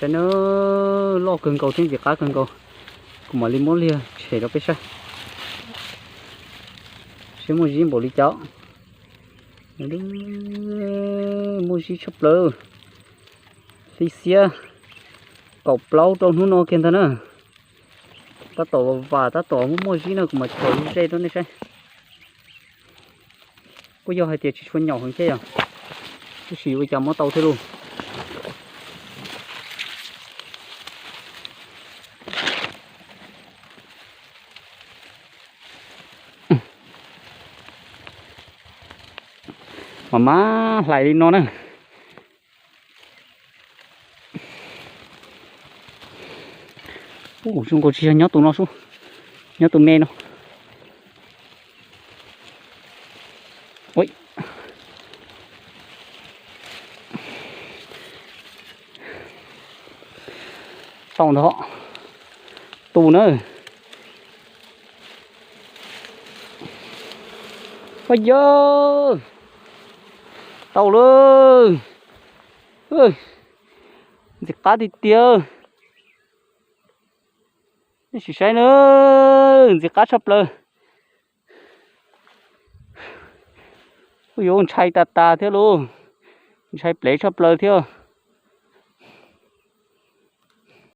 Saib na, loj kawg nkaus thiab ntxim qab kawg nkaus. Kuv mam li muab liag tshem rau peb saib, saib muaj zib npaum li cas. Muaj zib tshaj plaws. Hli xiab kaum plaub rau hnub no kiag ntag na. Tab tom vam, tab tom muaj muaj zib no, kuv mam tso ze rau nej saib. Kuj yog hais tias tsis tshua nyaum heev thiab yog, tab sis ua cas muab tau thiab lauj. Mas mab hlais li no na. Ub, zoo nkaus tsis yog nyob tus no sub, nyob tus me no. Tau ntag, tus na. Ua yawg, tau lawm. Ntxim qab tiag tiag. Nej sim saib na, ntxim qab tshaj plaws. Kuj yuav ntshai tas tas thiab lauj, ntshai plev tshaj plaws thiab.